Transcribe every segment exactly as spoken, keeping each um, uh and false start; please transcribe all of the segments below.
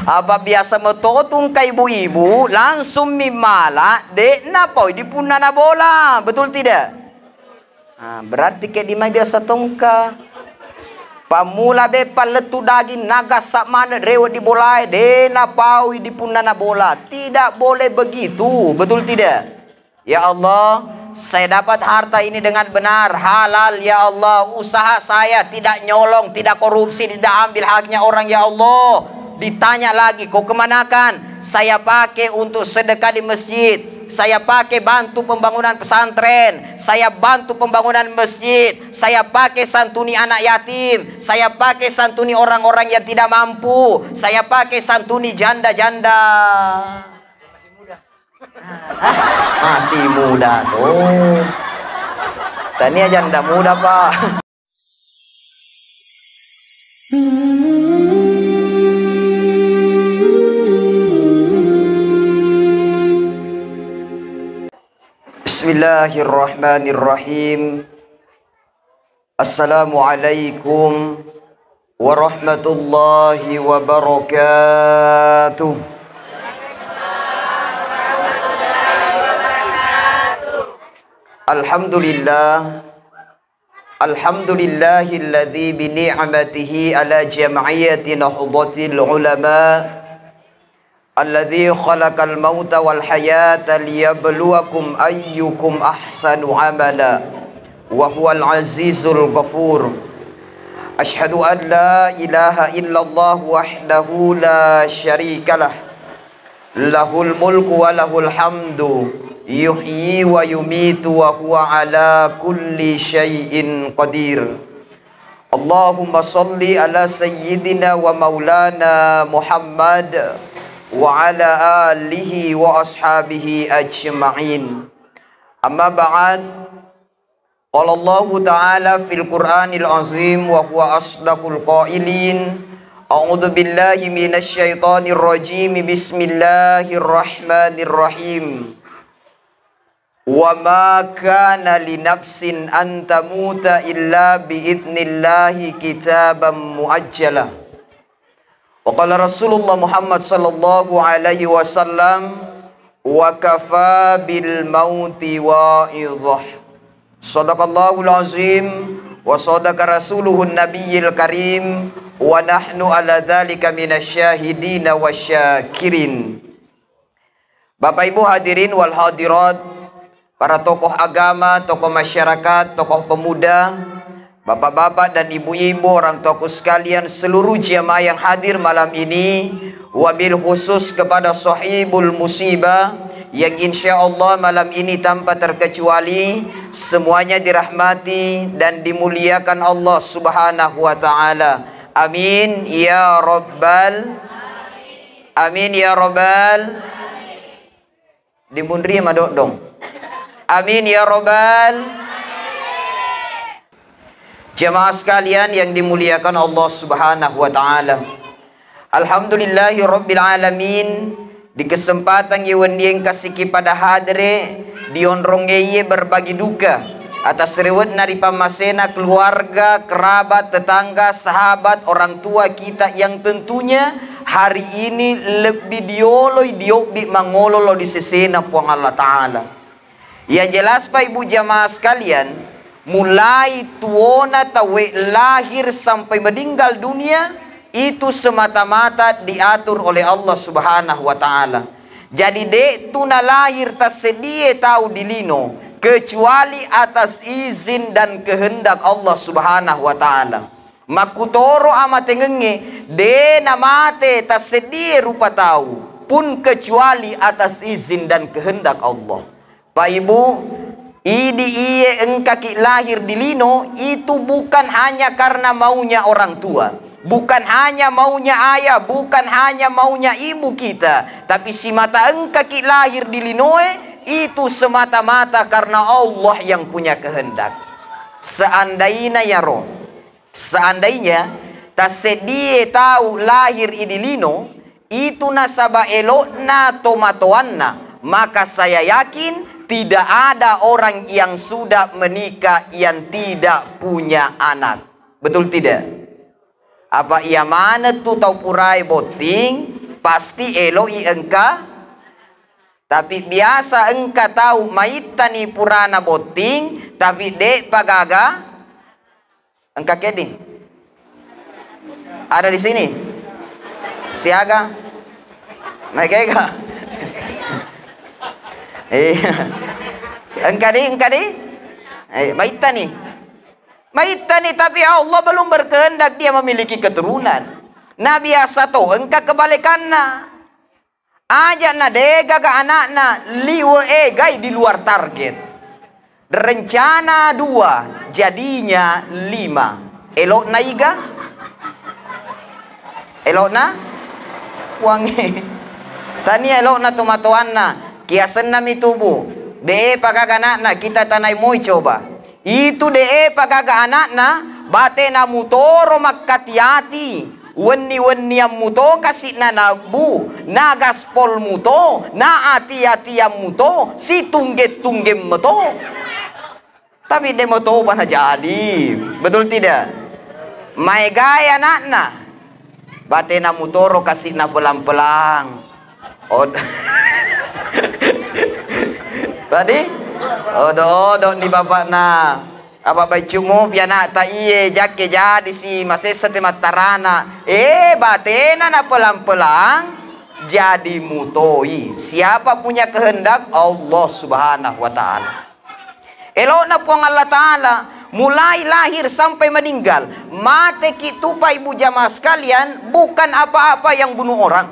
Apa biasa metotu engka ibu-ibu langsung mi mala, de' napau di punnana bola, betul tidak? Ah, berarti ke di mai biasa tongka. Pammula beppa lettu daging nagasa maneng rewe di bolae, de' napaui di punnana bola. Tidak boleh begitu, betul tidak? Ya Allah, saya dapat harta ini dengan benar, halal, ya Allah. Usaha saya tidak nyolong, tidak korupsi, tidak ambil haknya orang, ya Allah. Ditanya lagi, kau kemanakan? Saya pakai untuk sedekah di masjid. Saya pakai bantu pembangunan pesantren. Saya bantu pembangunan masjid. Saya pakai santuni anak yatim. Saya pakai santuni orang-orang yang tidak mampu. Saya pakai santuni janda-janda. Masih muda tuh. Tania janda muda, Pak. Bismillahirrahmanirrahim. Assalamualaikum warahmatullahi wabarakatuh. Alhamdulillah. Alhamdulillahilladzi bi ni'matihi ala jam'iyyati Nahdlatil Ulama alladzi khalaqal mauta wal hayata liyabluwakum ayyukum ahsanu amala wa huwal azizul ghafur. Asyhadu an la ilaha illallah wahdahu la syarikalah. Lahul mulku wa lahul hamdu yuhyi wa yumitu wa huwa ala kulli syai'in qadir. Allahumma salli ala sayyidina wa maulana Muhammad wa ala alihi wa ashabihi ajma'in. Amma ba'd. Qala Allahu ta'ala fil Qur'anil azim wa huwa asdaqul qailin. A'udzu billahi minasy syaithanir rajim. Bismillahirrahmanirrahim. Wa ma kana li nafsin an tamuta illa bi idnillahi kitaban muajjala. Wa qala Rasulullah Muhammad sallallahu alaihi wasallam, wa kafa bil mauti wa'idhah. Sadaqallahul azim wa sadaqa rasuluhun nabiyil karim wa nahnu ala dzalika minasy syahidina wasyakirin. Bapak Ibu hadirin wal hadirat, para tokoh agama, tokoh masyarakat, tokoh pemuda, bapak-bapak dan ibu-ibu, orang tuaku sekalian, seluruh jamaah yang hadir malam ini, wabil khusus kepada sahibul musibah yang insya Allah malam ini tanpa terkecuali semuanya dirahmati dan dimuliakan Allah Subhanahu wa taala. Amin ya rabbal Amin ya robbal. Dimunri madoddong. Amin ya robbal. Jamaah sekalian yang dimuliakan Allah Subhanahu wa taala. Alhamdulillahi rabbil alamin. Di kesempatan ye wenni engka siki pada hadere, dionrongngeye berbagi duka atas rewetna ripammasena keluarga, kerabat, tetangga, sahabat, orang tua kita yang tentunya hari ini lebbi dioloi, diobbi mangolo lao di sesena Puang Allah Ta'ala. Yang jelas, Pak Ibu jamaah sekalian, mulai tuona tauwe lahir sampai meninggal dunia, itu semata-mata diatur oleh Allah Subhanahu wa Ta'ala. Jadi, de' tu nalahir tasseddie tau di lino kecuali atas izin dan kehendak Allah Subhanahu wa Ta'ala. Makkutoro amatengengnge, de' namate tasseddie rupa tau pun kecuali atas izin dan kehendak Allah. Pak Ibu, idi iye engkaki lahir di lino, itu bukan hanya karena maunya orang tua, bukan hanya maunya ayah, bukan hanya maunya ibu kita, tapi simata engkaki lahir di linoe, itu semata-mata karena Allah yang punya kehendak. Seandaina yaro, seandainya tasseddie tau lahir idi lino, itu nasaba elo'na tomatoanna, maka saya yakin tidak ada orang yang sudah menikah yang tidak punya anak. Betul tidak? Apa iya maneng tu tau purae botting, pasti elo'i engka. Tapi biasa engka tau maittani purana botting, tapi de'pa gaga engka kedding. Ada di sini? Siaga? Maega-ega? Iya. Engka di, engka di? Eh, maittani. Maittani, tapi Allah belum berkehendak dia memiliki keturunan. Nah, biasa to engka kebalikanna. Aja na degaga anakna, liwe egai di luar target. Rencana dua, jadinya lima. Elokna iga? Elokna? Puangnge. Tania elokna tomatoanna. Kiasenna mi tubu. De' pagaga anakna, kita tanai moi coba. Itu de' pagaga anakna, batena mutoro makkati-ati. Wenni-wenniang muto kasi'na nabbu, na gaspol muto, na ati-atiang muto, situnggeng-tunggeng meto. Tapi de' motoba na jadi. Betul tidak? Maegae anakna. Batena mutoro kasi'na pelang-pelang. Od-, tadi? Odo-odo ni bapakna. Apa baccumu pianakta iye jakke jadi si masessa te mattarana. Eh, batena na pelang-pelang jadi mutoi. Siapa punya kehendak? Allah Subhanahu wa Ta'ala. Elokna Puang Allah Ta'ala, mulai lahir sampai meninggal. Mateki tu, Pak Ibu jamaah sekalian, bukan apa-apa yang bunuh orang.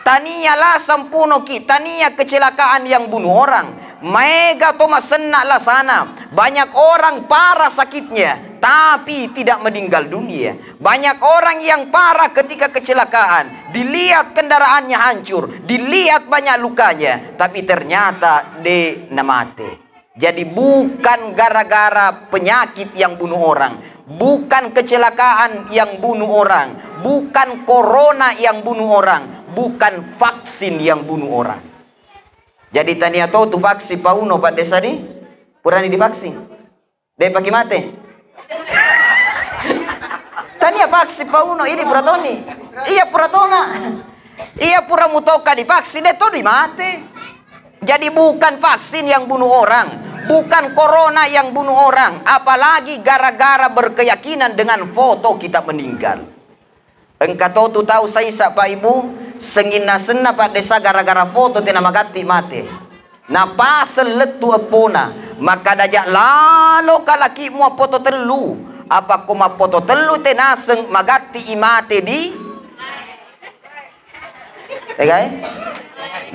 Tania la sampunoki, tania kecelakaan yang bunuh orang. Maega to masenna lasana. Banyak orang parah sakitnya, tapi tidak meninggal dunia. Banyak orang yang parah ketika kecelakaan, dilihat kendaraannya hancur, dilihat banyak lukanya, tapi ternyata de' namate. Jadi bukan gara-gara penyakit yang bunuh orang, bukan kecelakaan yang bunuh orang, bukan corona yang bunuh orang, bukan vaksin yang bunuh orang. Jadi tania to tu vaksin pauno, Pak Desa di? Purani divaksin? De' paki mate. Tania vaksin pauno, ini pura toni. Iya pura tona. Iya pura mutoka divaksin, de' to di mate. Jadi bukan vaksin yang bunuh orang, bukan corona yang bunuh orang, apalagi gara-gara berkeyakinan dengan foto kita meninggal. Engka to tu tau saisa, Pak Ibu, senginna senna Pak Desa gara-gara foto tena magatti mate. Napaseng lettu eppona, makkada, "Ja lalo kalakimu appoto tellu, apa ko mappoto tellu te naseng magatti i mate di?" Tegai?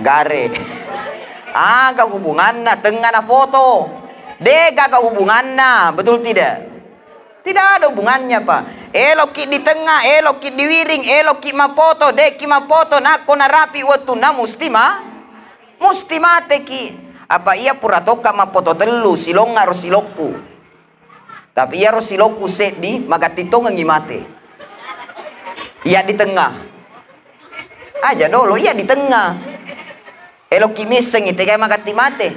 Gare. Aga hubunganna tengnga na foto? De' gaga hubunganna, betul tidak? Tidak ada hubungannya, Pak. Eloki di tengnga, eloki di wiring, eloki mapoto, de'ki mapoto, nakko narapi wettunna musti ma-, musti mateki. Apa iya pura tokka mapoto tellu, silongnga ro silokku. Tapi iyaro silokku seddi, magatti tongengngi mate. Iya di tengnga. Aja dolo, iya di tengnga. Eloki missengi, tegai magatti mate?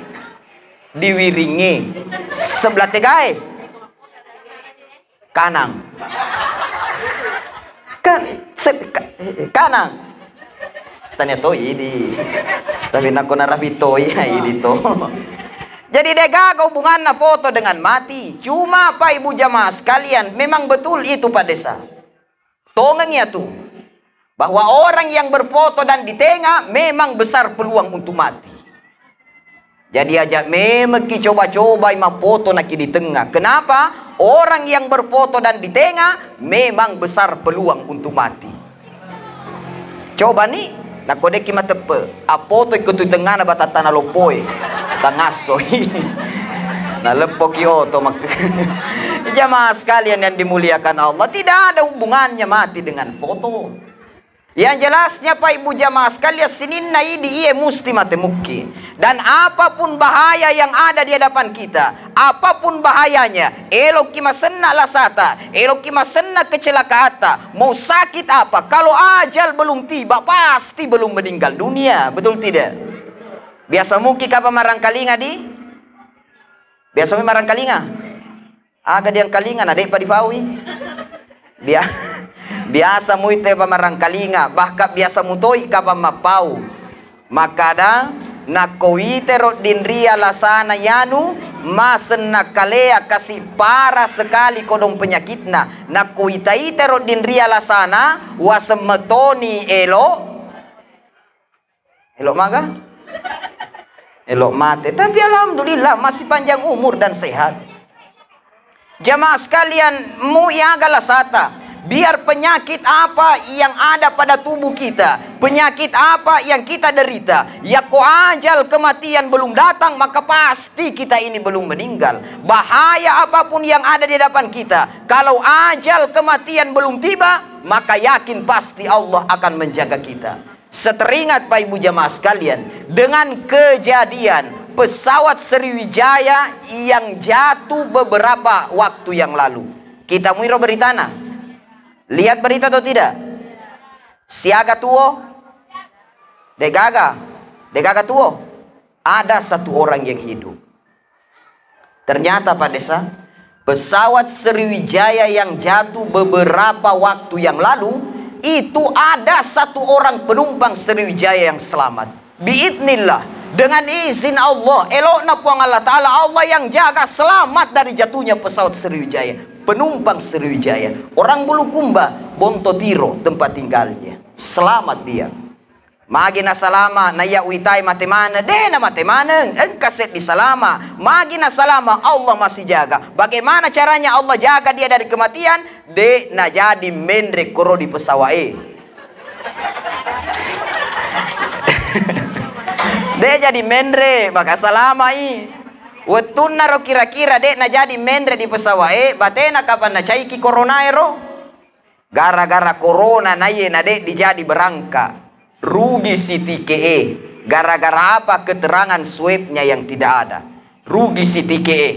Di wiringnge. Sebelah tegai? Kanang. Kan, se-, ka-, kanang. Tania to idi. Tapi nakko narapi toi, ya idi to. Jadi de' gaga hubunganna foto dengan mati. Cuma Pak Ibu jamaah sekalian, memang betul itu Pak Desa. Tongeng ya tu. Bahwa orang yang berfoto dan di tengnga memang besar peluang untuk mati. Jadi aja memekki coba-cobai mappoto naki di tengnga. Kenapa? Orang yang berfoto dan di tengnga memang besar peluang untuk mati. Coba ni, nakko de'ki mateppe, appoto ikko tu tengngana batattana loppoe. Tangassoi. Naleppoki oto mak-, jamaah sekalian yang dimuliakan Allah, tidak ada hubungannya mati dengan foto. Yang jelasnya, Pak Ibu jamaah sekalian, sininna idi iye musti mate mukki. Dan apapun bahaya yang ada di hadapan kita, apapun bahayanya, eloki masenna lasata, eloki masenna kecelakaatta, mau sakit apa, kalau ajal belum tiba, pasti belum meninggal dunia. Betul tidak? Biasa mukki kapa marangkalinga di? Biasa mi marangkalinga? Aga diangkalinga na de'pa dipaui. Bia-, Biasa muite pamarangkalinga, bahkan biasa mutoi kapang mappau. Makkada, nakko witero dinria lasana yanu, masenna kalea kasi para sekali kodong penyakitna. Nakko ita-itero dinria lasana, wasemmetoni elo. Elo maga? Elo mate. Tapi alhamdulillah masih panjang umur dan sehat. Jamaah sekalian, mu iaga lasata, biar penyakit apa yang ada pada tubuh kita, penyakit apa yang kita derita, yakko ajal kematian belum datang, maka pasti kita ini belum meninggal. Bahaya apapun yang ada di hadapan kita, kalau ajal kematian belum tiba, maka yakin pasti Allah akan menjaga kita. Seteringat Pak Ibu jamaah sekalian, dengan kejadian pesawat Sriwijaya yang jatuh beberapa waktu yang lalu. Kita muiro beritana. Lihat berita atau tidak? Siaga tuo? Degaga? Degaga tuo? Ada satu orang yang hidup. Ternyata, Pak Desa, pesawat Sriwijaya yang jatuh beberapa waktu yang lalu, itu ada satu orang penumpang Sriwijaya yang selamat. Biiznillah, dengan izin Allah, elokna Puang Allah Ta'ala, Allah yang jaga selamat dari jatuhnya pesawat Sriwijaya. Penumpang Sriwijaya, orang Bulukumba, Bontotiro tempat tinggalnya. Selamat dia. Magi nasalama, naiya uitai mate maneng, de na mate maneng, engka seddi salama. Magi nasalama, Allah masih jaga. Bagaimana caranya Allah jaga dia dari kematian? De najadi menre koro di pesawat e. De jadi menre, maka salamai. Wettunnaro kira-kira de najadi menre di pesawat e, batena kapan nacaiki corona ero? Gara-gara corona naiye na de dijadi berangka. Rugi si tike e. Gara-gara apa? Keterangan swabnya yang tidak ada. Rugi si tike e.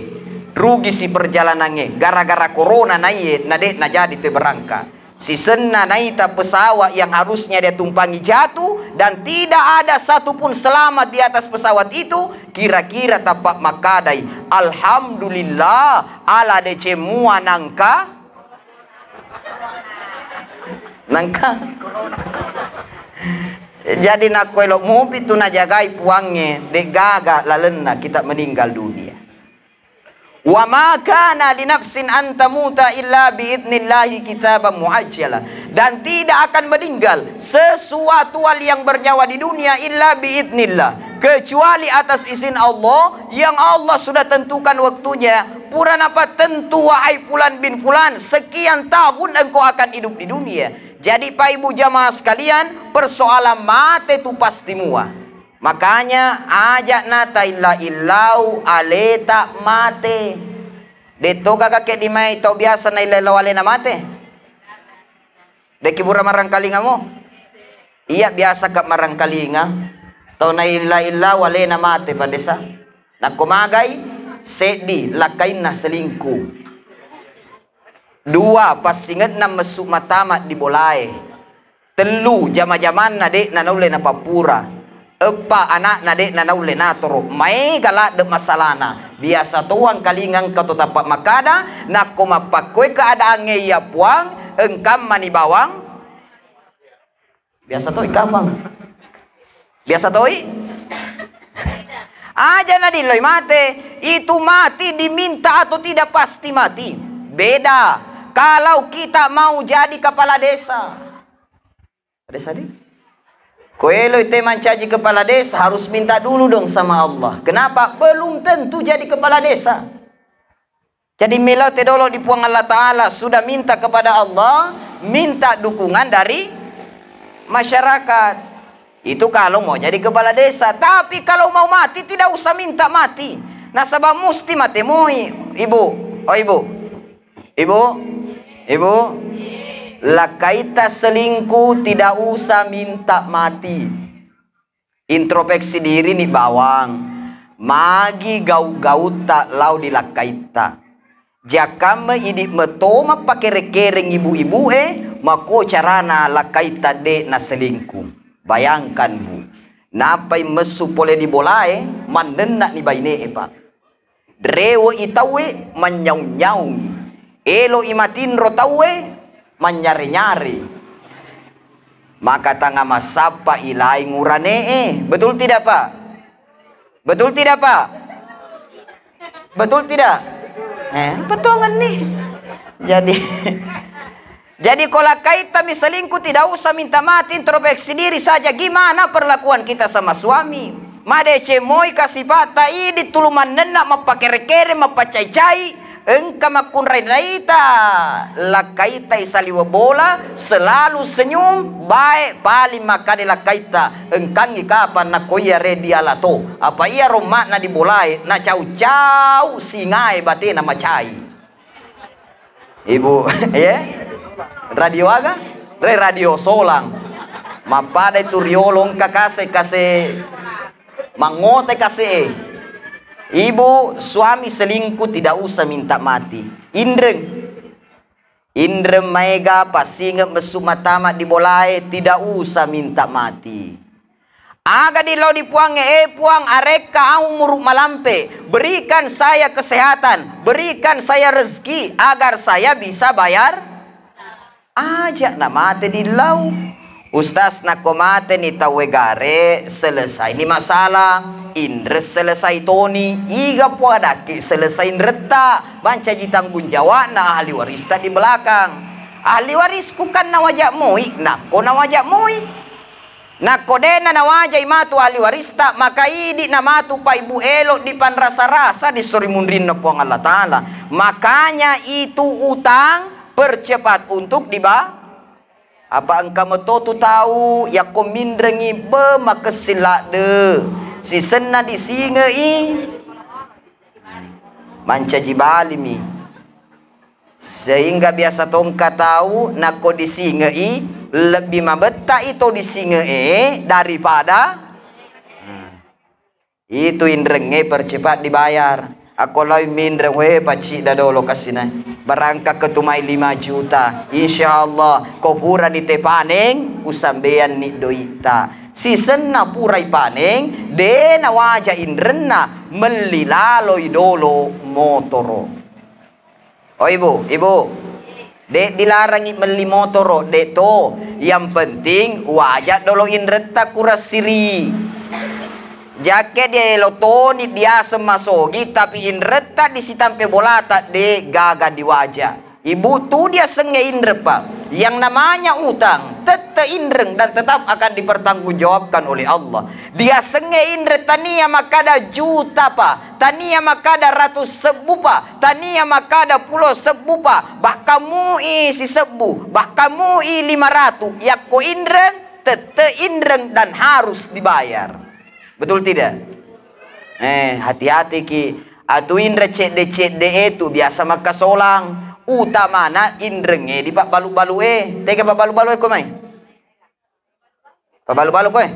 Rugi si perjalanannya. Gara-gara corona naiye na de najadi te berangka. Sisenna naita pesawat yang harusnya dia tumpangi jatuh dan tidak ada satupun selamat di atas pesawat itu, kira-kira tappa makkadai, "Alhamdulillah, ala deceng mua nangka." Nangka. Jadi nakko elo mupi tu najagai Puangnge, de gaga lalenna kita meninggal dunia. "Wa ma kana li nafsin an tamuta illa bi idnillahi kitaban muajjala." Dan tidak akan meninggal sesuatu hal yang bernyawa di dunia illa bi idnillah, kecuali atas izin Allah yang Allah sudah tentukan waktunya. Pura napattentu, wahai fulan bin fulan, sekian tahun engkau akan hidup di dunia. Jadi, Pak Ibu jamaah sekalian, persoalan mate tu pasti mua. Makanya, aja na tailla-illau aleta mate. Detto gaga ke dimai tau biasa nailla-illau alena mate? Deki pura marangkalinga mo? Iya biasa ka marangkalinga. Tau nailla-illau alena mate, Pak Desa. Nakko magai, seddi, lakkainna selingkuh. Dua, passingetna messu matama di bolae. Tellu, jama-jamanna de'na naulle napappura. Eppa, ana'na de'na naulle natoro. Maega ladde masalana. Biasa toang kalinga engka to tappa makkada, nakko mappakkoe keadaangnge iya Puang, engkammani bawang. Biasa toi kapang. Biasa toi? Aja nadilloi mate, itu mati diminta atau tidak pasti mati. Beda. Kalau kita mau jadi kepala desa. Desa di? Ko eloi te mancaji kepala desa harus minta dulu dong sama Allah. Kenapa? Belum tentu jadi kepala desa. Jadi, melo te dolo di Puang Allah Ta'ala, sudah minta kepada Allah, minta dukungan dari masyarakat. Itu kalau mau jadi kepala desa. Tapi kalau mau mati, tidak usah minta mati. Nasaba musti mate moi, Ibu. Oh, Ibu. Ibu. Ibu. Lakkaita selingkuh tidak usah minta mati. Introspeksi diri ni bawang, magi gau-gautta lao di lakkaitta. Jakkamme idi metto mappakere-kereng ibu-ibu e, mako carana lakkaitta de naselingkuh. Bayangkan, Bu, nappai messu pole di bolae, mannenna ni baine e, Pak. Rewe'i tauwe, mannyaung-nyaungi. Elo'i matinro tauwe, Manynyare-nyare. Maka tanga massappa ilai ngurane'e. Betul tidak, Pak? Betul tidak, Pak? Betul tidak? Eh, betongenni. Jadi, jadi ko lakkaittami selingkuh, tidak usah minta mati, introspeksi diri saja. Gimana perlakuan kita sama suami? Madeceng moi kasipatta, idi tulu mannenna, mappakere-kere, mappacai-cai, engka makkunrai-raita, lakkaitai saliweng bola, selalu senyum, bae paling makkade lakkaitta, engkangi kapang nakko iyare diala to. Apa iyaro makna di bolae, nacau-cau singae batena macai. Ibu, ye? Radio aga? Re, radio solang. Mappada itu riolo engka kase, kase mangote kase. Ibu, suami selingkuh tidak usah minta mati. Inreng. Inreng maega, passinge messu matama di bolae, tidak usah minta mati. Aga dillau di Puangnge, eh Puang, arekka au umuru malampe, berikan saya kesehatan, berikan saya rezeki agar saya bisa bayar. Aja na mate dillau. Ustaz, nakko mateni tauwe gare, selesai ni masalah, inre selesai toni, iga poadakki selesai inretta, mancaji tanggung jawabna ahli warista di belakang. Ahli warisku kan nawajak moi, nakko nawajak moi. Nakko de'na nawajai matu ahli warista, maka idi namatu paibu elo dipanrasa-rasa di sori munrinna Puang Allah Ta'ala. Makanya itu utang percepat untuk diba-, apa engka meto tu tau yakko minrengi be makessing ladde sisenna disingei mancaji balimi. Sehingga biasa tongka tau nakko disingei, lebbi mabettai to disingee daripada, nah, itu inrengnge percepat dibayar. Akko lawi minreng, we, paccidda dolo kasina. Barangka ketumai lima juta. Insya Allah, ko purani te paneng, usambeanni doitta. Sisenna purai paneng, de nawaja inrenna, melli laloi dolo motoro. Oh, Ibu, Ibu. Dek dilarangi melli motoro, dek to. Yang penting wajak dolo inretta kurang siri. Jakke dia elo toni diaseng masogi, tapi inretta disitampe bolata, dek gaga diwajak. Ibu, tu diasengnge inreng, Pak. Yang namanya utang, tette inreng dan tetap akan dipertanggungjawabkan oleh Allah. Diasengnge inreng tania makkada juta, Pak. Tania makkada ratus sebbu, Pak. Tania makkada pulo sebbu, Pak. Bahkan mui sisebbu, bahkan mui lima ratu. Yakko inreng, tette inreng dan harus dibayar. Betul tidak? Eh, hati-hati ki. Atu inreng cedde-cedde e tu biasa makkasolang. Utamana inrengnge di pabbalu-balu e. Tega pabbalu-balu e ko mai? Pabbalu-balu koe?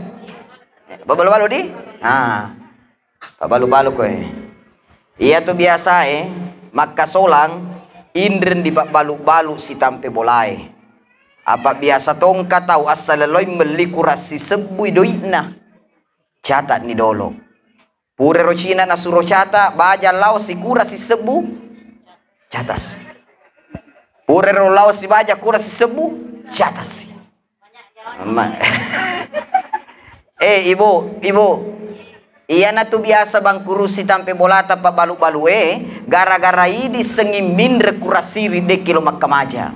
Pabbalu-balu di? Ah. Pabbalu-balu koe. Iya tu biasa e, makkasolang inreng di pabbalu-balu sitampe bolae. Apa biasa tongka tau assaleloi melli kurang sisebbui doi'na. Catat ni dolo. Purero Cina nasuro cata, baja lao sikura sisebbu, catasi. Purero lao sibaja kura sisebbu, catasi. Ma-, eh, Ibu, Ibu. Iyanatu biasa bangkuru sitampe bolata pabbalu-balu e, gara-gara idi senging minre kura siri dekki lo makkamaja.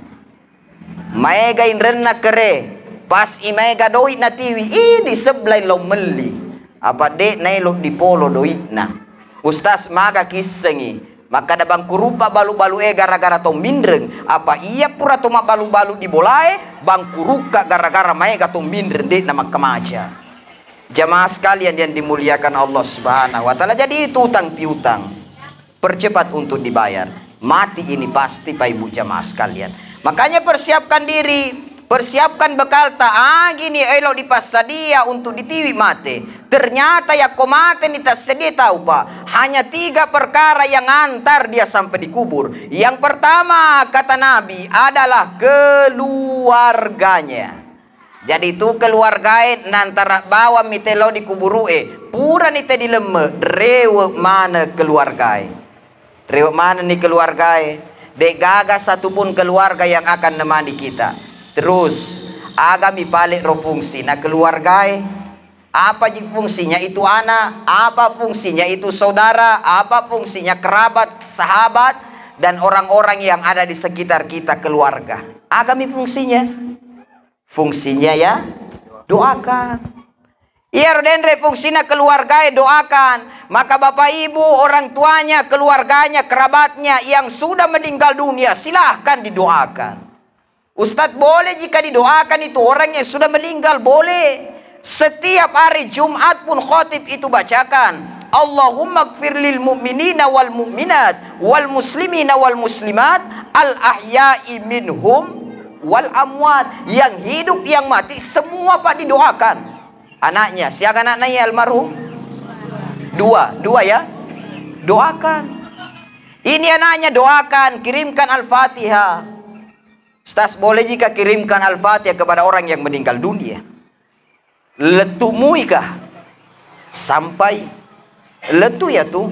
Maega inrenna kere, pas i maega doi natiwi, idi seblai lao melli. Apa de naelo dipolo doi'na. Ustaz, maga kissengi. Makkada bangkuruppa balu-balu e gara-gara to minreng. Apa iya pura to mabbalu-balu di bolae, bangkurukka gara-gara maega to minreng, de na makkamaja. Jamaah sekalian yang dimuliakan Allah Subhanahu wa Ta'ala, jadi itu utang piutang. Percepat untuk dibayar. Mati ini pasti, Pak Ibu jamaah sekalian. Makanya persiapkan diri, persiapkan bekalta, agini elo dipassadia untuk ditiwi mate. Ternyata yakko mate ni tassedia tau, Pak. Hanya tiga perkara yang antar dia sampai dikubur. Yang pertama, kata Nabi, adalah keluarganya. Jadi tu keluargae nantara bawang mi te lao di kuburu'e, purani te dilemme, rewe maneng keluargae. Rewe manenni keluargae. De'gaga satupun keluarga yang akan nemani kita. Terus, aga mi pale ro fungsi na keluargae? Apa ji fungsinya itu anak? Apa fungsinya itu saudara? Apa fungsinya kerabat, sahabat, dan orang-orang yang ada di sekitar kita, keluarga? Aga mi fungsinya? Fungsinya ya, doakan. Iyaro denre fungsina keluargae, doakan. Maka bapak ibu, orang tuanya, keluarganya, kerabatnya yang sudah meninggal dunia, silahkan didoakan. Ustadz, boleh jika didoakan itu orang yang sudah meninggal? Boleh. Setiap hari Jumat pun khotib itu bacakan, "Allahumma gfir lil mu'minina wal mu'minat, wal muslimina wal muslimat, al ahya'i minhum wal amwat." Yang hidup, yang mati, semua, Pak, didoakan. Anaknya, siaga anaknya ya almarhum? Dua, dua ya. Doakan. Ini anaknya, doakan, kirimkan Al-Fatihah. Ustaz, boleh jika kirimkan Al-Fatihah kepada orang yang meninggal dunia? Lettu mui kah? Sampai. Lettu ya tu.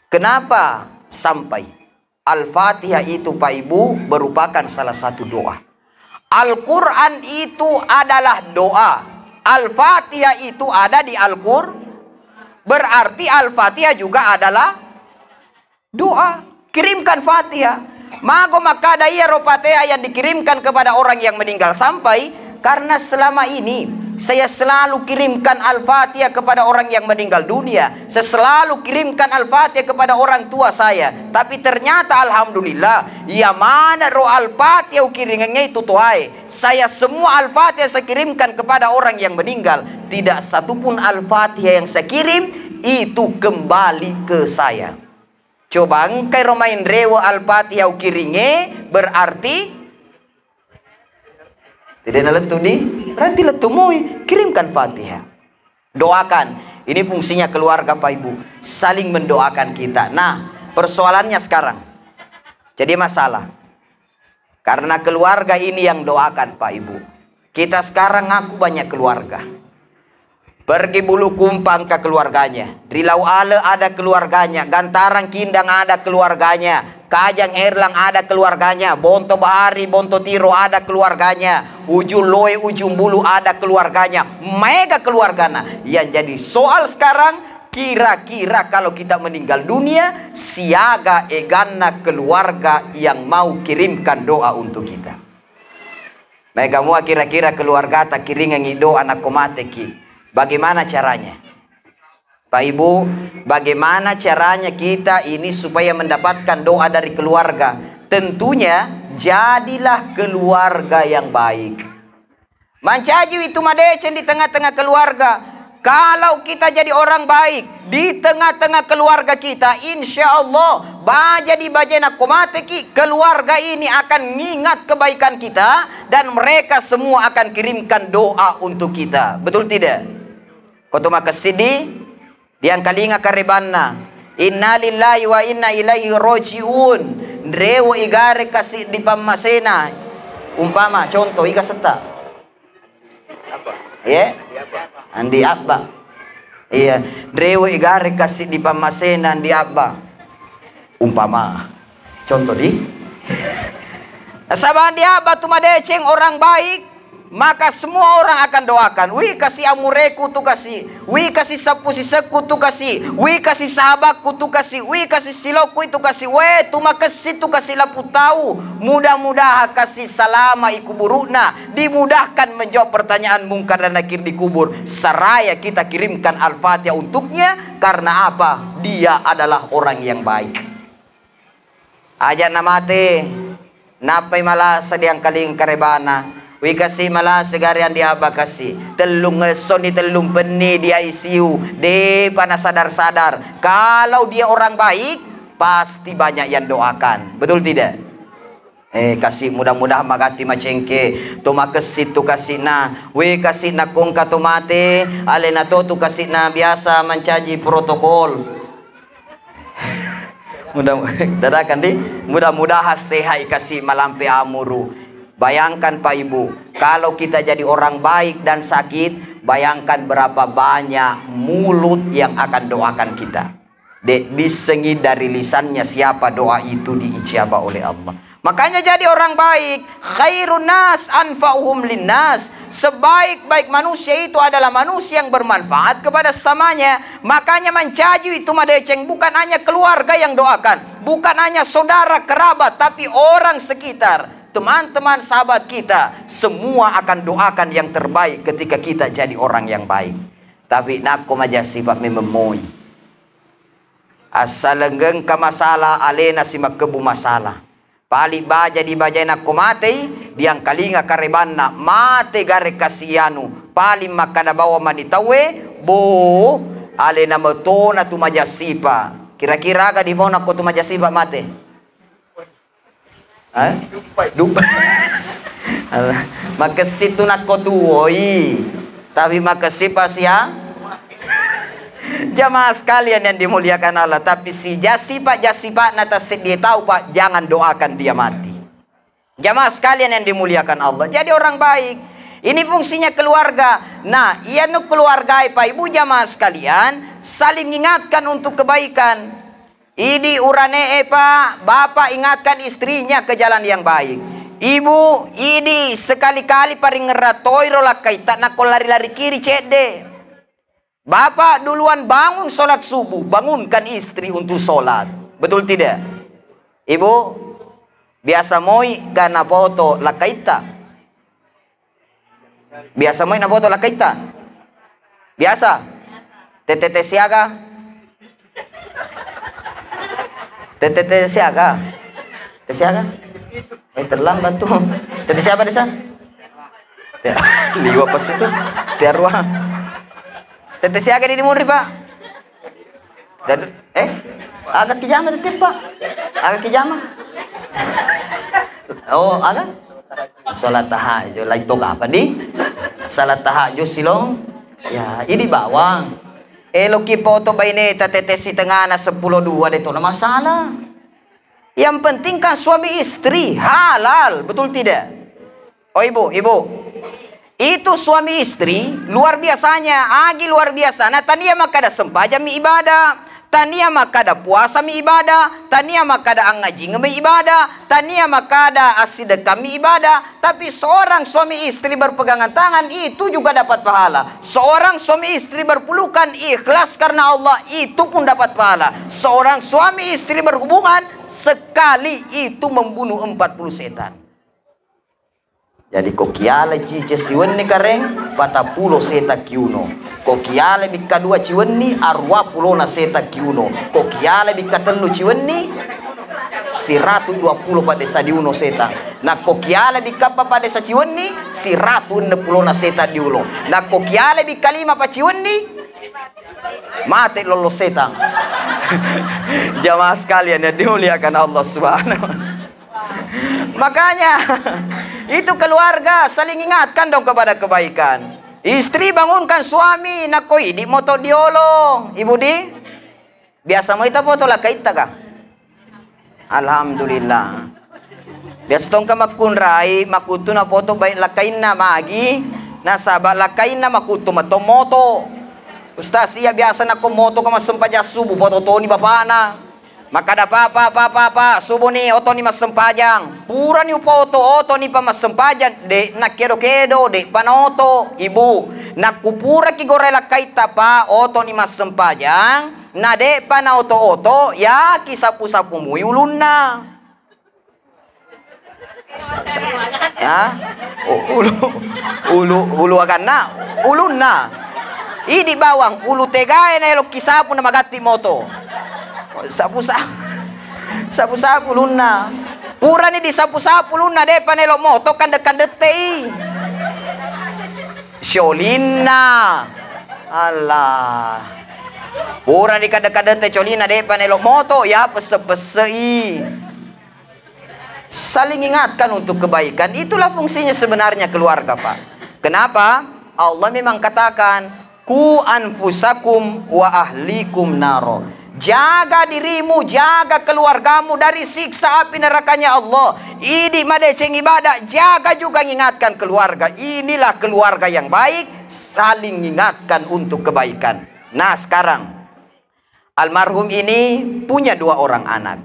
Kenapa sampai? Al-Fatihah itu, Pak Ibu, merupakan salah satu doa. Al-Quran itu adalah doa. Al-Fatihah itu ada di Al-Qur-, berarti Al-Fatihah juga adalah doa. Kirimkan Fatihah. Mago makkada iyaro Fatihah yang dikirimkan kepada orang yang meninggal sampai, karena selama ini saya selalu kirimkan Al-Fatihah kepada orang yang meninggal dunia. Saya selalu kirimkan Al-Fatihah kepada orang tua saya. Tapi ternyata, alhamdulillah, iya maneng ro Al-Fatihah ukiringengnge itu toae. Saya semua Al-Fatihah saya kirimkan kepada orang yang meninggal. Tidak satupun Al-Fatihah yang saya kirim itu kembali ke saya. Coba engkai ro main rewe Al-Fatihah ukiringe, berarti tidak lettu di, berarti lettu mui, kirimkan Fatihah. Doakan. Ini fungsinya keluarga, Pak Ibu. Saling mendoakan kita. Nah, persoalannya sekarang. Jadi masalah. Karena keluarga ini yang doakan, Pak Ibu. Kita sekarang ngaku banyak keluarga. Pergi Bulukumpa engka keluarganya, ri Lau Ale ada keluarganya, Gantarang Kindang ada keluarganya, Kajang Erlang ada keluarganya, Bonto Bahari, Bonto Tiro ada keluarganya, Ujung Loe, Ujung Bulu ada keluarganya, maega keluargana. Yang jadi soal sekarang, kira-kira kalau kita meninggal dunia, siaga eganna keluarga yang mau kirimkan doa untuk kita? Maega mua kira-kira keluargata kiringengi doa nakko mateki. Bagaimana caranya? Pak Ibu, bagaimana caranya kita ini supaya mendapatkan doa dari keluarga? Tentunya, jadilah keluarga yang baik. Mancaji itu madeceng di tengah-tengah keluarga. Kalau kita jadi orang baik di tengah-tengah keluarga kita, insya Allah, baja di baja nakko mateki, keluarga ini akan ngingat kebaikan kita dan mereka semua akan kirimkan doa untuk kita. Betul tidak? Ko to makessidi, diangkalinga karebanna. Innalillahi wa inna ilaihi rajiun. Rewo igare kasi di pammasena. Umpama, contoh, iga setta? Iya? Andi Abba. Iya, rewe igare kasi di pammasena Andi Abba. Umpama. Contoh di. Nasaba Andi Abba tu madeceng orang baik, maka semua orang akan doakan. Wi kasi amureku tu kasi, wi kasi sappu sisekku tu kasi, wi kasi sahabakku tu kasi, wi kasi silokku itu kasi, we tu makessi tu kasi lapu tau. Mudah-mudahan kasi salama i kuburukna. Dimudahkan menjawab pertanyaan Mungkar dan Nakir di kubur. Seraya kita kirimkan Al-Fatihah untuknya. Karena apa? Dia adalah orang yang baik. Aja namate, nappai malasa diangkaling karebana. Wi kasi malasa gari Andi Abba kasi. Tellung essoni, tellung benni di I C U. Depa nasadar-sadar. Kalau dia orang baik, pasti banyak yang doakan. Betul tidak? Eh, kasi, mudah-mudahan magatti macengke, to makessi tu kasina, we kasina kongka to mate, alena to tu kasina biasa mancaji protokol. Mudah, dadakan di, mudah-mudahan sehat i kasi malampe amuru. Bayangkan Pak Ibu, kalau kita jadi orang baik dan sakit, bayangkan berapa banyak mulut yang akan doakan kita. De' bissengi dari lisannya siapa doa itu diijabah oleh Allah. Makanya jadi orang baik, khairun nas anfa'uhum linnas. Sebaik-baik manusia itu adalah manusia yang bermanfaat kepada sesamanya. Makanya mancaji itu madeceng, bukan hanya keluarga yang doakan, bukan hanya saudara kerabat, tapi orang sekitar, teman-teman sahabat kita, semua akan doakan yang terbaik ketika kita jadi orang yang baik. Tapi nakko maja sipa memeng moi. Assaleng engka masalah, alena simakkebbu masalah. Pali baja dibajai nakko matei, diangkalinga karebanna, mate gare kasi anu, paling makkada bawang mani tauwe, bo, alena metona tu maja sipa. Kira-kira aga dipau nakko tu maja sipa mate? Eh? Dupa. Makessing tu nakko tuwoi. Tapi makessing pas ya. Jamaah sekalian yang dimuliakan Allah, tapi si jasipa-jasipa na tasseddie tau, Pak, jangan doakan dia mati. Jamaah sekalian yang dimuliakan Allah, jadi orang baik. Ini fungsinya keluarga. Nah, iya nu keluarga, Pak Ibu, jamaah sekalian, saling ingatkan untuk kebaikan. Idi urane'e, Pak, bapak ingatkan istrinya ke jalan yang baik. Ibu, idi sekali-kali paringerra toiro lakkaitta nakko lari-lari kiri cedde. Bapak duluan bangun sholat subuh, bangunkan istri untuk sholat. Betul tidak? Ibu, biasa moi ga napoto lakkaitta? Biasa moi napoto lakkaitta? Biasa? Tette siaga? Tette siaga? Tette siaga? Eh, terlambat tuh. Tette siapa, Desa? Te-, liwa pas itu. Tiarua. Tette siaga di muri, Pak? Dan, eh, aga kijama tette, Pak? Aga kijama? Oh, aga? Salat tahajud, lai to kapan di? Salat tahajud silong. Ya, ini bawang. Eloki poto baineta tette sitengana seppulo dua de to na masalah. Yang penting kan suami istri halal, betul tidak? Oh, Ibu, Ibu. Itu suami istri luar biasanya, agi luar biasa. Nah, tania makkada sempajang mi ibadah, tania makkada puasa mi ibadah, tania makkada angngajing mi ibadah, tania makkada assidekka mi ibadah, tapi seorang suami istri berpegangan tangan itu juga dapat pahala. Seorang suami istri berpelukan ikhlas karena Allah, itu pun dapat pahala. Seorang suami istri berhubungan sekali itu membunuh empat puluh setan. Jadi ko kiala cice siwenni kareng, patappulo seta kiuno. Ko kiala bikka dua ciwenni, arua pulona seta kiuno. Ko kiala bikka tellu ciwenni, siratu dua pulo padesa diuno seta. Na ko kiala bikka pa padesa ciwenni, siratu enne pulona seta diulo. Na ko kiala bikka lima pa ciwenni, mate lollo setang. Jamaah sekalian yang dimuliakan Allah Subhanahu wa Ta'ala. Makanya, itu keluarga saling ingatkan dong kepada kebaikan. Istri bangunkan suami, nakko idi moto diolo. Ibu di, biasa mo ita foto lakaitta ka? Alhamdulillah. Biasa tongka makkunrai, makuttu na foto baik lakainna magi, nasaba lakainna makuttu matto moto. Ustaz, iya biasa nakko moto ka massempajang subuh, foto toni bapakna. Makkada, "Pa, pa, pa, pa, pa, subuni, otoni massempajang." Purani upoto, otoni pa massempajang, de' nakkedo-kedo, de' pa naoto, Ibu. Nakkupuraki gorai lakkaitta, Pa, otoni massempajang, na de' pa naoto-oto, yaki sapu-sapu mui ulunna. Ha? U-, ulu, ulu, ulu aganna, ulunna. Idi bawang, ulu tegae na elokki sapu na magatti moto. Sapu-sapu, sapu-sapu ulunna. Purani disapu-sapu ulunna, de'pa naelo moto, kande-kandette i. Siolinna. Allah. Purani kande-kandette cionina, de'pa naelo moto, ya pesse-pesse i. Saling ingatkan untuk kebaikan. Itulah fungsinya sebenarnya keluarga, Pak. Kenapa? Allah memang katakan, "Ku anfusakum wa ahlikum naro." Jaga dirimu, jaga keluargamu dari siksa api nerakanya Allah. Idi madeceng ibadah, jaga juga mengingatkan keluarga. Inilah keluarga yang baik, saling mengingatkan untuk kebaikan. Nah, sekarang Almarhum ini punya dua orang anak.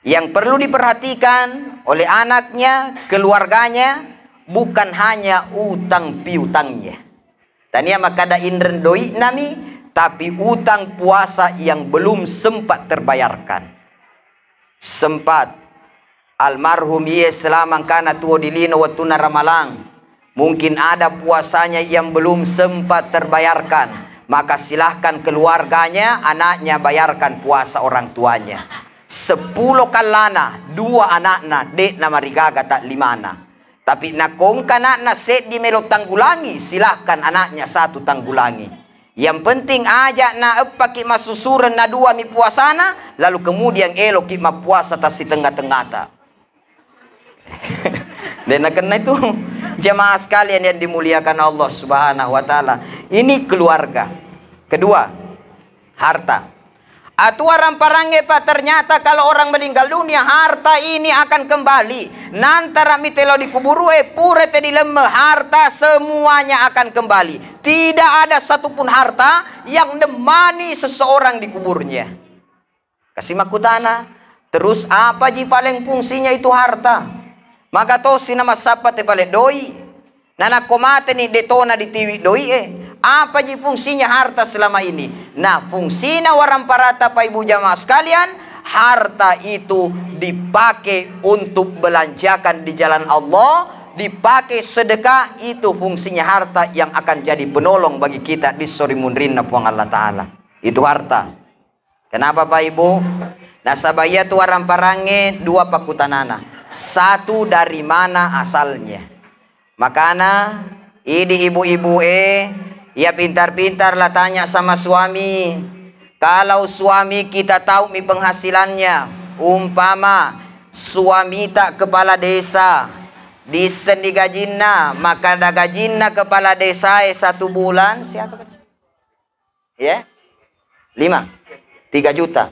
Yang perlu diperhatikan oleh anaknya, keluarganya, bukan hanya utang piutangnya. Tania makkada inreng doi'nami, tapi utang puasa yang belum sempat terbayarkan. Sempat almarhum iye selama engkana tuo di lino wettunna Ramalang, mungkin ada puasanya yang belum sempat terbayarkan, maka silahkan keluarganya, anaknya bayarkan puasa orang tuanya. Seppulo kallana, dua anakna, de'na marigaga ta limana. Tapi nakko engka anakna seddi melo tanggulangi, silahkan anaknya satu tanggulangi. Yang penting aja na eppaki massusureng na dua mi puasana, lalu kemudian eloki mappuasa tassitengnga-tengnata. Dan nakenna itu jamaah sekalian yang dimuliakan Allah Subhanahu wa Ta'ala. Ini keluarga. Kedua, harta. Atuaran parangnge, Pak, ternyata kalau orang meninggal dunia, harta ini akan kembali. Nantara mitelo di kuburu e, pura te dilemme, harta semuanya akan kembali. Tidak ada satupun harta yang nemani seseorang di kuburnya. Kasi makkutana, terus apa ji paling fungsinya itu harta? Maka tosi na massappa te pale doi. Na nakko mateni de tona ditiwi doi e. Apa ji fungsinya harta selama ini? Nah, fungsina waramparata, Pak Ibu jamaah sekalian, harta itu dipakai untuk belanjakan di jalan Allah, dipakai sedekah, itu fungsinya harta yang akan jadi penolong bagi kita di sori munrinna Puang Allah Ta'ala. Itu harta. Kenapa, Pak Ibu? Nasaba iyatu waramparangnge dua pakkutanana. Satu, dari mana asalnya? Makana, idi ibu-ibu e, ya pintar-pintar lah tanya sama suami. Kalau suami kita tahu mi penghasilannya, umpama suami tak kepala desa, disendi gajinna, maka ada gajinna kepala desa e satu bulan, siapa? Ya? Lima. Tiga juta.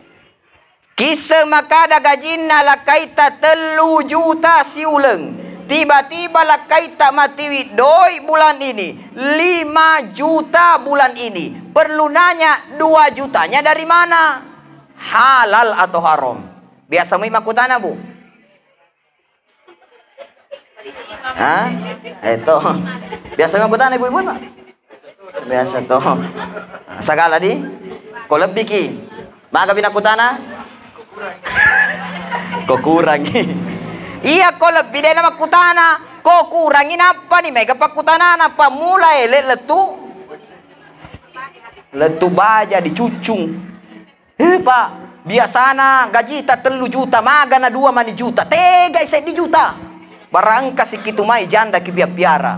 Kisseng makkada gajinna lakkaita tellu juta siuleng. Tiba-tiba lakkaita matiwi doi bulan ini lima juta bulan ini. Perlu nanya, dua jutanya dari mana? Halal atau haram? Biasa mui makkutana, Bu? Hah? Eh, to. Biasa makkutana ibu-ibu, Pak? Biasa to. Sagala di? Ko lebbi ki. Maga bina kutana? Ko kurangi. Iya, ko lebbi de na makkutana. Ko kurangi nappa ni mega pakkutanana, pammula ele lettu. Lettu baja dicuccung. Eh, Pak, biasana gajita tellu juta, magana dua mani juta. Tegai seddi juta. Barang engka sikkitu mai janda ki piara-piara.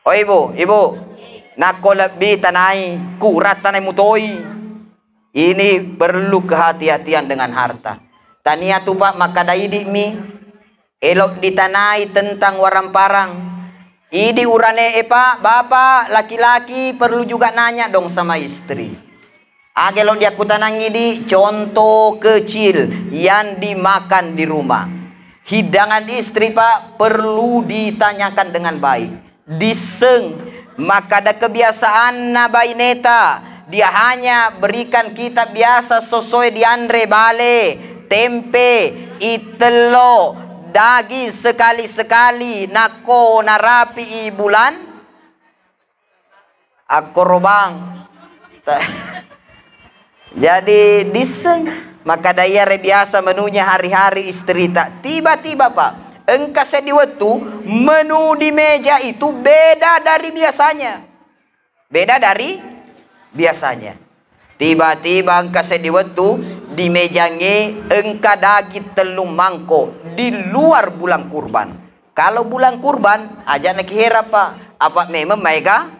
Oh, Ibu, Ibu. Nakko lebbi tanai, kurang tanai mutoi. Ini perlu kehati-hatian dengan harta. Tania tu, Pak, makkada idi mi. Elo ditanai tentang waramparang. Idi urane e, Pak, Bapak, laki-laki perlu juga nanya dong sama istri. Aga lo diakkutanangi di contoh kecil yang dimakan di rumah. Hidangan istri, Pak, perlu ditanyakan dengan baik. Disseng, makkada kebiasaanna baineta, dia hanya berikan kita biasa sesuai dianre bale, tempe, itello, daging sekali-sekali, nakko narapi i bulan akkorobang. Ta-, jadi disseng, makkada iyare biasa menunya hari-hari istrita. Tiba-tiba, Pak, engka seddi wettu menu di meja itu beda dari biasanya. Beda dari biasanya. Tiba-tiba engka seddi wettu di mejangnge engka daging tellung mangkok di luar bulan kurban. Kalau bulan kurban, aja' nakiherang, Pak. Apa memang maega?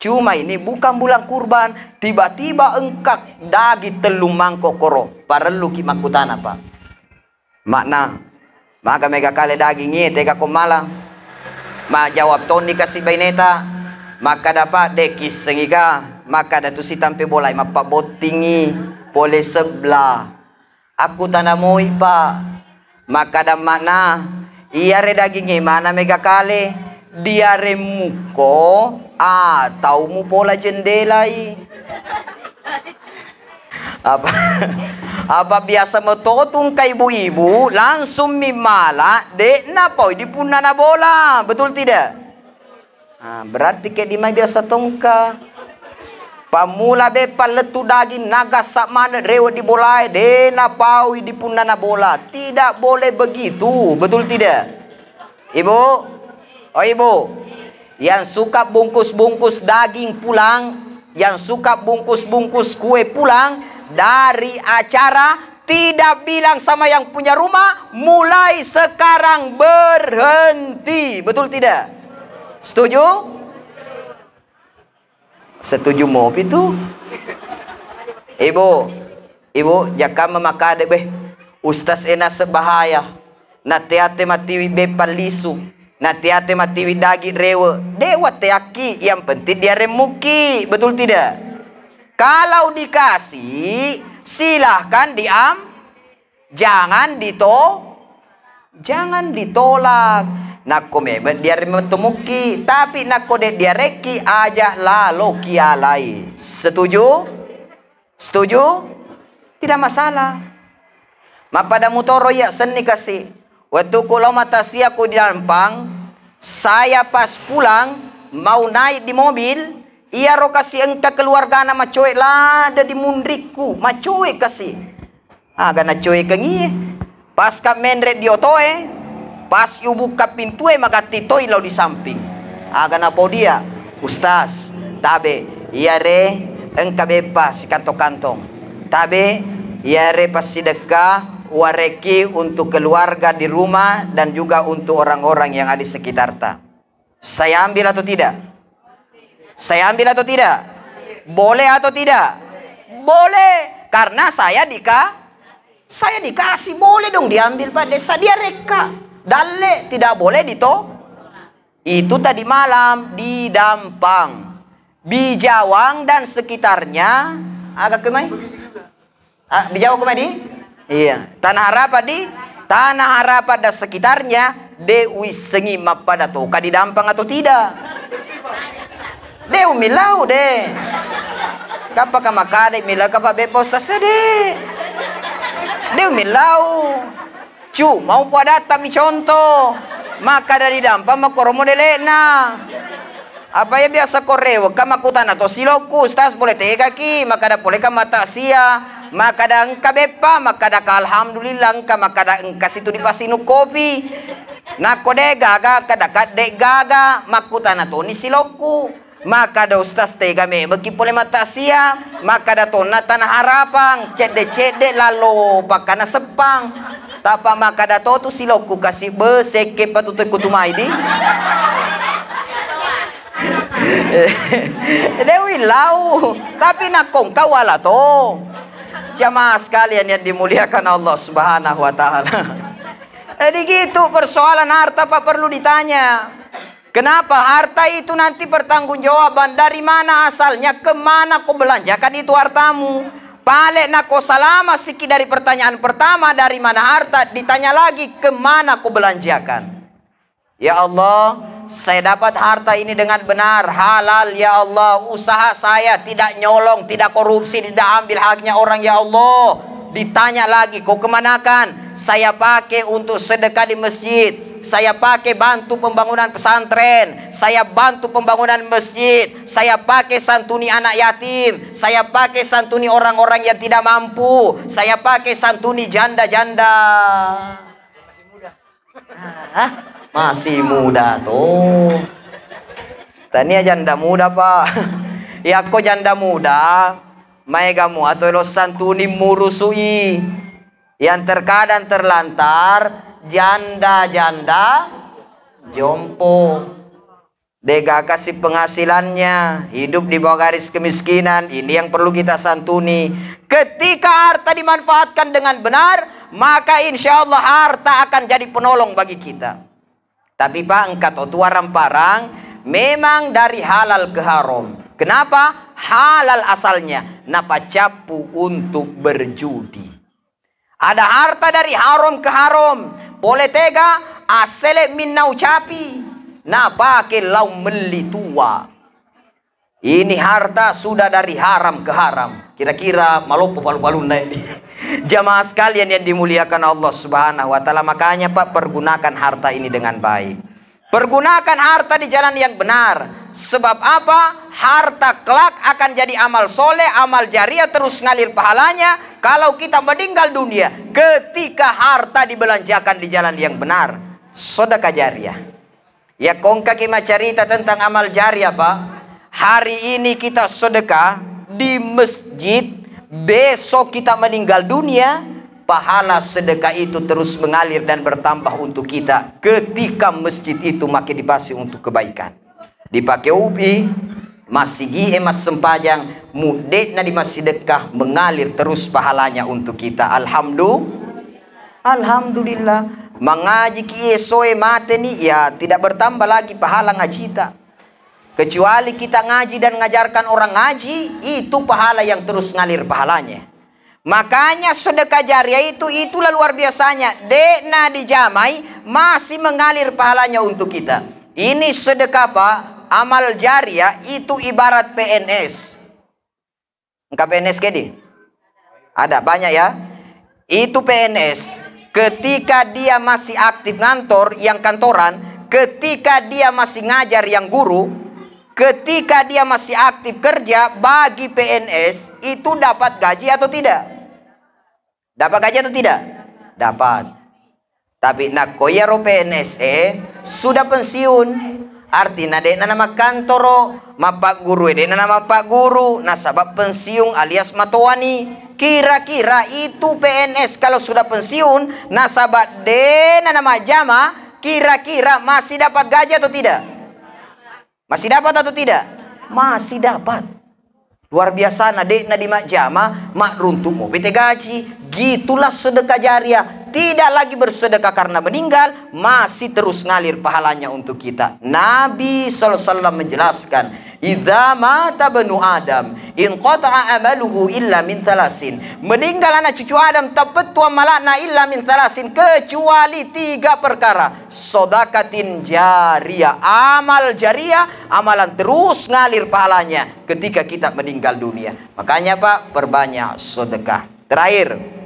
Cuma ini bukan bulan kurban, tiba-tiba engka daging tellung mangkok koro, parelluki makkutana, Pak. Makna, maga mega kale daging iye tega ko mala? Majawab tonni kasi baineta, makkada, Pak, de' kissengi ga, makkada tu sitampe bolai mappabbottingi pole sebla. Akkutana moi, Pak. Makkada makna, iyare dagingnge mana mega kale, diare mukko atau mupola jendelai? Apa, apa biasa metotu engka ibu-ibu langsung mi mala, de' napau di punnana bola, betul tidak? Ah, berarti ke di mai biasa tongka. Pammula beppa lettu daging nagasa maneng rewe di bolae, de' napaui di punnana bola. Tidak boleh begitu, betul tidak? Ibu, oh ibu, yang suka bungkus-bungkus daging pulang, yang suka bungkus-bungkus kue pulang dari acara, tidak bilang sama yang punya rumah, mulai sekarang berhenti. Betul tidak? Setuju? Setuju mopi tu. Ibu, ibu, jakka mamakade beh. Ustaz ena sebahaya. Nate-ate matiwi beppa lisu. Nate-ate matiwi daging rewe. De' watteakki, yang penting diareng muki. Betul tidak? Kalau dikasih, silahkan diam, jangan dito-, jangan ditolak. Nakko memang diareng metu muki, tapi nakko de' diarekki, aja lalo kialai. Setuju? Setuju? Tidak masalah. Mappada mutoro iya senni kasi. Wettuku lao matasia ku di Dampang, saya pas pulang mau naik di mobil, iyaro kasi engka keluargana macoe lada di munrikku, macoe kasi. Aga nacoekengi. Pas ka menre di otoe, pas ubukka pintue, magatti toi lao di samping. Aga napodia, "Ustaz, tabe, iyare engka beppa sikantong-kantong. Tabe, iyare passidekka uwarekki untuk keluarga di rumah dan juga untuk orang-orang yang ada di sekitarta." Saya ambil atau tidak? Saya ambil atau tidak? Boleh atau tidak? Boleh, karena saya dika-, saya dikasih, boleh dong diambil, Pak. Desa dia rekka. Dalle, tidak boleh dito-, itu tadi malam di Dampang, Bijawang dan sekitarnya. Aga kemai? Ah, Bijawang kemai di? Iya. Tanah Harapan di? Tanah Harapan dan sekitarnya, de' uissengi mappada toka di Dampang atau tidak. De' umillau, de'. Kappa ka makade millau, kappa beppa ustaz, de'. De' umillau. Cuma upoadatta mi contoh. Makkada di Dampang makkoro modele'na. Apa iya biasa ko rewekka makkutana to silokku, "Ustaz, pole tegaki?" Makkada, "Poleka mataksia." Makkada, "Engka beppa?" Makkada ka, "Alhamdulillah engka." Makkada, "Engka situ dipassinung kopi?" Nakko de' gaga, kada ka de' gaga, makkutana toni silokku. Makkada, "Ustaz, tega memekki pole mataksia?" Makkada tonna, "Tanah Harapan, cedde-cedde lallo pakkana seppang." Tappa makkada to tu silokku kasi, "Be, sekke patutu kutumai di." De' uwillau, tapi nakko engka wala to. Jamaah sekalian yang dimuliakan Allah Subhanahu wa Ta'ala. Jadi gitu persoalan harta, Pak, perlu ditanya. Kenapa harta itu nanti pertanggungjawaban? Dari mana asalnya? Kemana kau belanjakan itu hartamu? Pale nako salama siki dari pertanyaan pertama, dari mana harta, ditanya lagi, kemana kau belanjakan? Ya Allah, saya dapat harta ini dengan benar, halal, ya Allah. Usaha saya tidak nyolong, tidak korupsi, tidak ambil haknya orang, ya Allah. Ditanya lagi, kau kemanakan? Saya pakai untuk sedekah di masjid. Saya pakai bantu pembangunan pesantren. Saya bantu pembangunan masjid. Saya pakai santuni anak yatim. Saya pakai santuni orang-orang yang tidak mampu. Saya pakai santuni janda-janda. Ah, masih muda tuh. Tania janda muda, Pak. Yakko janda muda, maega mua to elo santuni murusui. Yang terkadang terlantar, janda-janda jompo. Dega kasih penghasilannya, hidup di bawah garis kemiskinan, ini yang perlu kita santuni. Ketika harta dimanfaatkan dengan benar, maka insya Allah harta akan jadi penolong bagi kita. Tapi, Pak, engka to tu warang-parang memang dari halal ke haram. Kenapa? Halal asalnya, napacappu untuk berjudi. Ada harta dari haram ke haram. Pole tega, assele minnau capi. Napake lau melli tua. Ini harta sudah dari haram ke haram. Kira-kira maloppo palu-palunna. Jamaah sekalian yang dimuliakan Allah Subhanahu wa Ta'ala, makanya, Pak, pergunakan harta ini dengan baik. Pergunakan harta di jalan yang benar. Sebab apa? Harta kelak akan jadi amal soleh, amal jariah, terus ngalir pahalanya. Kalau kita meninggal dunia, ketika harta dibelanjakan di jalan yang benar, sedekah jariah. Ya, kongkaki macarita tentang amal jariah, Pak. Hari ini kita sedekah di masjid, besok kita meninggal dunia, pahala sedekah itu terus mengalir dan bertambah untuk kita ketika masjid itu makin dipasi untuk kebaikan. Dipake upi, masigi e massempajang, mudde'na di massidekah, mengalir terus pahalanya untuk kita. Alhamdulillah. Alhamdulillah. Mangajiki esoe mateni, ya, tidak bertambah lagi pahala ngajita. Kecuali kita ngaji dan ngajarkan orang ngaji, itu pahala yang terus ngalir pahalanya. Makanya sedekah jariah itu, itulah luar biasanya. De'na dijamai, masih mengalir pahalanya untuk kita. Ini sedekah, Pak, amal jariah itu ibarat P N S. Engka P N S kedi? Ada, banyak ya. Itu P N S, ketika dia masih aktif ngantor, yang kantoran, ketika dia masih ngajar, yang guru, ketika dia masih aktif kerja, bagi P N S itu dapat gaji atau tidak? Dapat gaji atau tidak? Dapat. Tapi nakko iyaro P N S e sudah pensiun, artinya de'na namakkantoro, mappagguru e de'na namappagguru, nasaba pensiun alias matoani. Kira-kira itu P N S kalau sudah pensiun, nasaba de'na namajjama, kira-kira masih dapat gaji atau tidak? Masih dapat atau tidak? Masih dapat. Luar biasana, de'na dimajjama, makruntu mo bete gaji. Gitulah sedekah jariah. Tidak lagi bersedekah karena meninggal, masih terus ngalir pahalanya untuk kita. Nabi sallallahu alaihi wasallam menjelaskan, "Idza mata bnu Adam, inqata'a amaluhu illa min thalasin." Meninggal anak cucu Adam, tapettu amalana illa min thalasin, kecuali tiga perkara. Sodakatin jariah, amal jariah, amalan terus ngalir pahalanya ketika kita meninggal dunia. Makanya, Pak, perbanyak sedekah. Terakhir,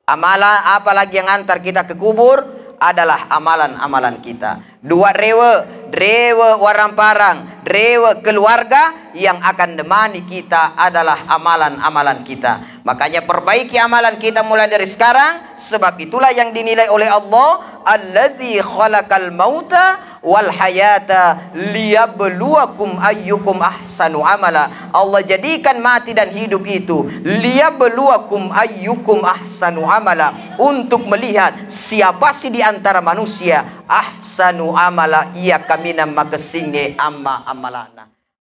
amalan apa lagi yang antar kita ke kubur? Adalah amalan-amalan kita. Dua rewe, rewe waramparang, rewe keluarga, yang akan nemani kita adalah amalan-amalan kita. Makanya perbaiki amalan kita mulai dari sekarang, sebab itulah yang dinilai oleh Allah, "Alladzi khalaqal mauta wal hayata liyabluwakum ayyukum ahsanu amala." Allah jadikan mati dan hidup itu, "Liyabluwakum ayyukum ahsanu amala," untuk melihat siapa sih di antara manusia, "ahsanu amala," iya kaminang makessingnge amma-, amalana.